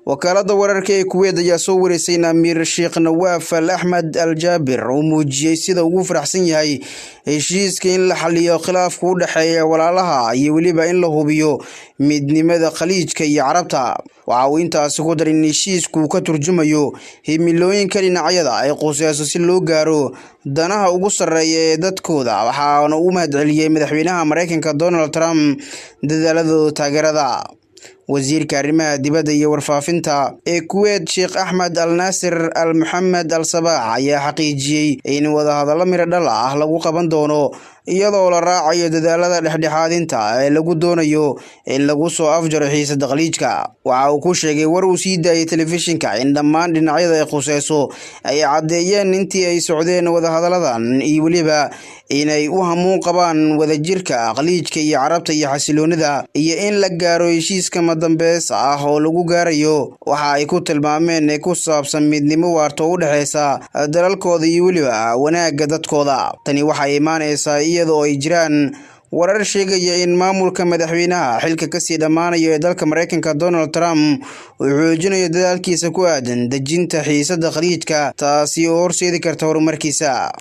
Wakaalada wararka ee Kuweyt ayaa soo warisay in Amiir Sheekh Nawaaf Al Axmed Al Jaabir uu muujiyey sida ugu faraxsan yahay heshiiska in la xaliyo khilaafka u dhexeeya walaalaha iyo weliba in la hubiyo midnimada Khaliijka iyo Carabta. Waxa uu intaasi ku daray in heshiisku ka turjumayo himilooyinka dhinacyada ay quseyso si loo gaaro danaha ugu sarreeya ee dadkooda, waxaana uu mahadceliyey madaxweynaha Mareykanka Donald Trump dadaaladooda taageerada. Wasiirka arrimaha dibadda iyo warfaafinta ee Kuweyt, Sheekh Axmed Al Naasir Al Maxamed Al Sabaax, ayaa xaqiijiyey in wadahadallo miro dhal ah lagu qaban doono iyadoo la raacayo dadaalada dhexdhexaadinta ee lagu doonayo in lagu soo afjaro xiisada Khaliijka. Waxa uu ku sheegay war uu sii daayay telefishinka in dhammaan dhinacyada ay khuseyso ay caddeeyeen intii ay socdeen wadahadalladan iyo weliba inay u hamuun qabaan wadajirka Khaliijka iyo Carabta iyo xasiloonida, iyo in la gaaro heshiiska madambeys ah oo lagu gaarayo waxa ay ku tilmaameen ee ku saabsan midnimo waarta oo u dhexeysa dalalkooda iyo weliba wanaagga dadkooda. Tani waxay imaaneysaa iyadoo ay jiraan warar sheegaya in maamulka madaxweynaha xilka kasii dhammaanaya ee dalka Mareykanka Donald Trump uu xoojinayo dadaalkiisa ku aadan dejinta xiisada Khaliijka, taasi oo horseedi karta horumarkiisa.